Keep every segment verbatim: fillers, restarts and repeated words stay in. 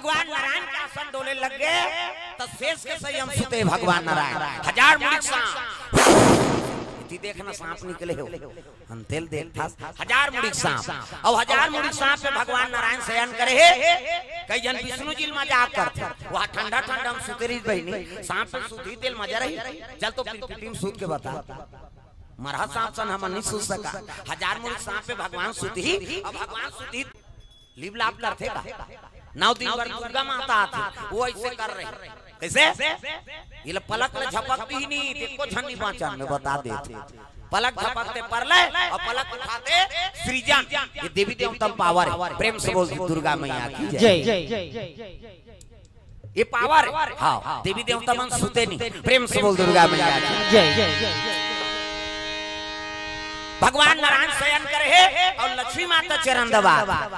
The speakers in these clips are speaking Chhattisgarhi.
भगवान नारायण के आसन डोले लग गे, त शेष के संयम सुते भगवान नारायण। हजार मुड़ी सांप, इति देखना सांप निकले हो, हम तेल देख था। हजार मुड़ी सांप, अउ हजार मुड़ी सांप पे भगवान नारायण शयन करे हे। कई जन विष्णु जी ल मजाक करथे, वह ठंडा ठंडा हम सुते रही बहिनी, सांप पे सुती तेल मजा रही। चल तो पिरपिटी में सूत के बता, मरहा सांप सन हमन नहीं सूत सका। हजार मुड़ी सांप पे भगवान सुती, अब भगवान सुती लिप लाप करथे का? नौ दिन बर दुर्गा माता आथे, वो ऐसे कर रहे। कैसे? ये ले पलक ले झपक दी नहीं, देखो झन्नी बाँचन में बता देथे। पलक झपकते परलय अउ पलक उठाते सृजन। ये देवी देवता म पावर हे। प्रेम से बोल दी दुर्गा मैया की जय। जय। ये पावर हे। हाँ, देवी देवता मन सुते नहीं। प्रेम से बोल दुर्गा मैया की। जय। भगवान नारायण शयन करे हे अउ लक्ष्मी माता चरण दबा।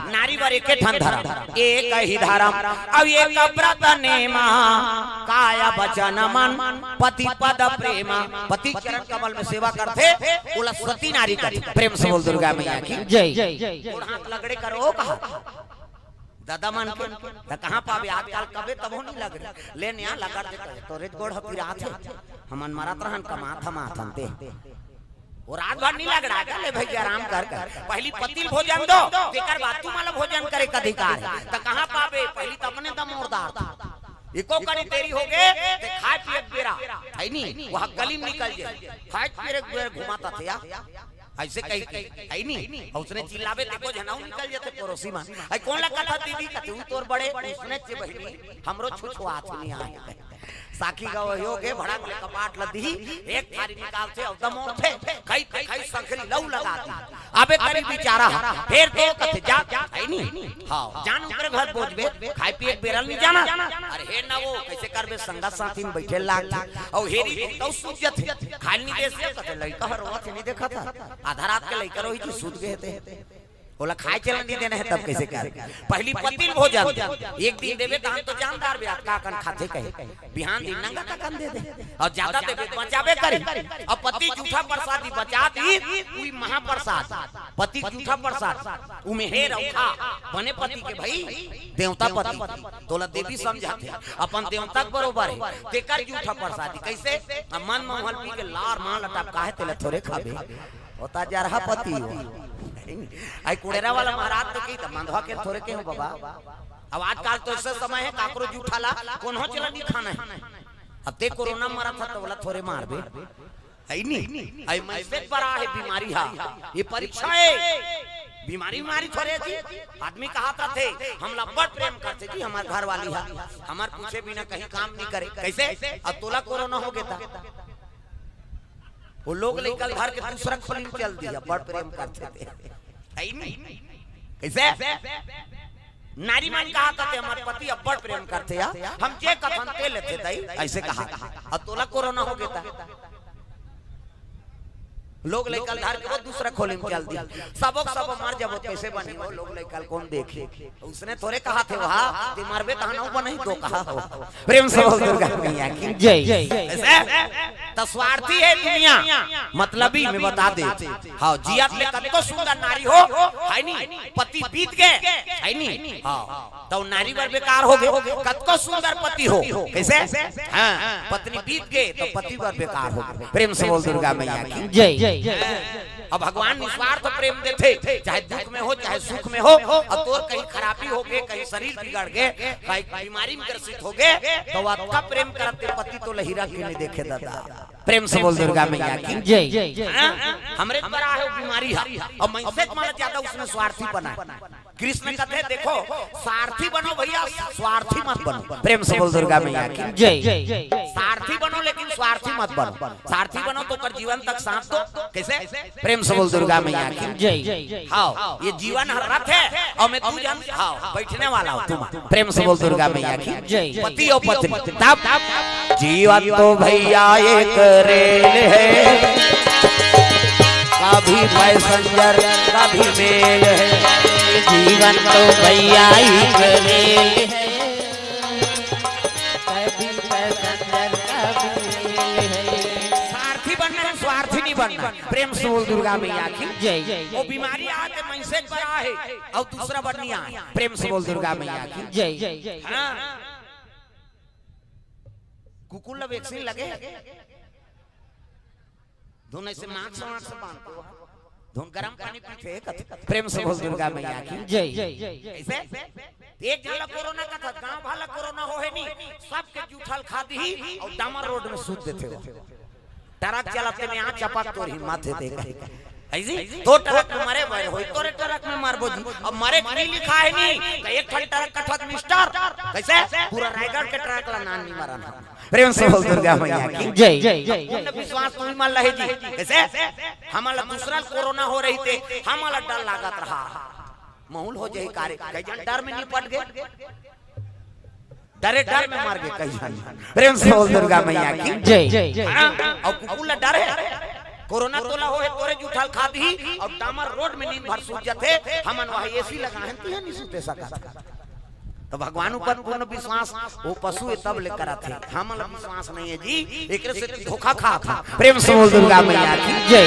नारी बर एके ठन धरम, एक ही धरम, अउ एक व्रत नेमा, काय वचन मन पति पद प्रेमा। पति चरण कमल में सेवा करथे, ओला सती नारी कथे। प्रेम से बोल दुर्गा मैया की। जय। गोड़ हाथ लगड़े करो कहा। दादा मन के, त कहाँ पाबे आजकल, कबे तभो नहीं लगड़े। ले नया लगड़ दे कहे, तोरे गोड़ ह पिरात हे। हमन मरत रहन कमात हम आथन ते। वो रात भर नहीं लगड़ा का, ले भैया आराम कर कर। पहली पति ल भोजन दो, तेकर बाद तुमन ला भोजन करे के अधिकार हे। त कहाँ पाबे, पहली त अपने दम ओरदार था। एको करी देरी हो गे, ते खाए पिए के बेरा, है नी, वह गली में निकल जाए। खाए पिए के बेरा घुमाता थे या। ऐसे कही के, है नी? अउ उसने चिल्लाबे, देखो झनाऊ निकल जाते पड़ोसी मन। आई कौन ला कथा दीदी कथे, "ऊ तोर बड़े, उसने चे बहिनी, हमरो छुछुआत नहीं आए।" साखी गवहियो के भड़क ले कपाट ल दी, एक थारी निकालथे, अउ दमोरथे, खई, खई संखरी लऊ लगा दी। अबे करी बिचारा, फेर तो कथे, "जा, है नी? हाँ, जान ओकरे घर बोझबे, खाए पिए के बेरा ल नहीं जाना।" अरे हे ना वो, कैसे करबे, संगत साथी में बैठे लाग। अउ हेरी तो सूत जथे, खाए ल नहीं दे से, कथे, "लइका हर रोवत हे, नहीं देखा था?" आधा रात के लइका रोही जी सूत गए थे, ओला खाए चलन नहीं देना है, तब कैसे कर? पहली पति ल भोजन दे। एक दिन देबे त हम तो जानदार बे, अतका कन खाथे कहे, बिहान दिन नंगा तकन दे दे, अउ ज्यादा देबे त बचाबे करी। अउ पति जूठा प्रसादी बचा दी, उही महाप्रसाद। पति जूठा प्रसाद, उमे हे रखा, बने पति के भाई, देवता पति, तोला देवी समझाथे, अपन देवता के बरोबर हे, तेकर जूठा प्रसादी। कैसे? अब मन में हल पी के लार मार लटपका हे, तेला थोरे खाबे। होता जरहा पति हो। आई कुड़ेरा वाला महाराज तो की त मंधवा के थोरे के हो बाबा। अब आजकल तो ऐसे समय हे, काकरो जूठा ला कोनो चला नहीं खाना हे। अब ते कोरोना मरत हे त ओला थोरे मारबे। है नी? आई मैसेज पर आ हे बीमारी हा। ये परीक्षा हे। बीमारी, बीमारी थोरे जी। आदमी कहा था थे, "हमला बड़ प्रेम करथे जी, हमार घर वाली हा। हमार पूछे बिना कहीं काम नहीं करे।" कैसे? अब तोला कोरोना हो गया था। वो लोग लइका ल धर के दूसरा खोली में चल दिया, बड़ प्रेम करथे ते। है नी? कैसे? नारी मन कहा था ते, "हमार पति अब्बड़ प्रेम करथे या, हम जे कथन ते लेथे दई," ऐसे कहा। अब तोला कोरोना हो गया था। लोग लइका ल धर के वो दूसरा खोली में चल दिया। सबो के सबो मर जाबो, कैसे बनी वो? लोग लइका ल कौन देखे? उसने थोरे कहा थे वहा, "ते मरबे तहां नौ बनही तो कहा हो।" प्रेम से बोल दुर्गा मैया की। जय। ऐसे? त स्वार्थी हे दुनिया, मतलबी में बता दे। हाँ, जियत ले कतको सुंदर नारी हो, है नी? पति बीत गे, है नी? हाँ, त नारी बर बेकार हो गे। कतको सुंदर पति हो, कैसे? हाँ, पत्नी बीत गे त पति बर बेकार हो गे। प्रेम से बोल दुर्गा मैया की। जय। अब भगवान निस्वार्थ प्रेम देथे, चाहे दुख में हो, चाहे सुख में हो, अउ तोर कहीं खराबी हो गे, कहीं शरीर बिगड़ गे, कहीं बीमारी में ग्रसित हो गे, त अतका प्रेम करत ते पति तोला हिरख के नहीं देखे दादा। प्रेम से बोल दुर्गा मैया की। जय। हाँ? हमरे पर आ हे वो बीमारी हा, अउ मनसे मन ज्यादा उसने स्वार्थी बना हे। कृष्ण कथे, "देखो, सारथी बनो भैया, स्वार्थी मत बनो।" प्रेम से बोल दुर्गा मैया की। जय। सारथी बनो लेकिन स्वार्थी मत बनो। सारथी बनो त ओकर जीवन तक साथ दो। कैसे? प्रेम से बोल दुर्गा मैया की। जय। हाँ, ये जीवन हर रथ हे अउ मैं दू झन, हाँ, बैठने वाला हूँ तुम। प्रेम से बोल दुर्गा मैया की। जय। पति अउ पत्नी। तब जीवन तो भैया एक रेल हे, कभी पैसेंजर कभी मेल हे। जीवन तो भैया एक रेल हे, कभी पैसेंजर कभी मेल हे। सारथी बनना हे, स्वार्थी नहीं बनना। प्रेम से बोल दुर्गा मैया की जय। वो बीमारी आके मनसे बर आहे, अउ दूसरा बर नइ आए। प्रेम से बोल दुर्गा मैया की जय। हाँ, कुकुर ला वैक्सीन लगे, धुन ऐसे मास्क वास्क बांधत हे, धुन गरम पानी पीथे, कथे, प्रेम से बोल दुर्गा मैया की जय। ऐसे एक झन ला कोरोना कथस, गांव भर ला कोरोना होहे नी, सबके जूठा ल खा दिही अउ डामर रोड में सूत देथे वो। ट्रक चलत हे, यहाँ चपक तोर हिम्मत हे, देख। ऐसी तो ट्रक में मरे बर होही, तोरे ट्रक में मरबो जी। अब मरे के नइ लिखा हे नी, त एक ठन ट्रक कथस मिस्टर, कइसे? पूरा रायगढ़ के ट्रक ला नान नइ मरन। प्रेम से बोल दुर्गा मैया की जय। पूर्ण विश्वास तुमन मन ल हे जी। कइसे? हमन ला दूसरा ल कोरोना हो रहिसे, हमन ला डर लागत रहा। महूं ल हो जाही का रे, कई झन डर में निपट गे, डरे डर में मर गे कई झन। प्रेम से बोल दुर्गा मैया की जय। हाँ, अउ कुकुर ला डर हे, कोरोना तोला होहे, तोरे जूठा ल खा दिही, अउ डामर रोड में नींद भर सूत जाथे, हमन वहाँ एसी लगाए हन, तिहां नइ सूते सकत। त भगवान ऊपर पूर्ण विश्वास, वो पशु हे तब ले करत हे, हमन ला विश्वास नइ हे जी, एकरे से धोखा खात हे। प्रेम से बोल दुर्गा मैया की जय।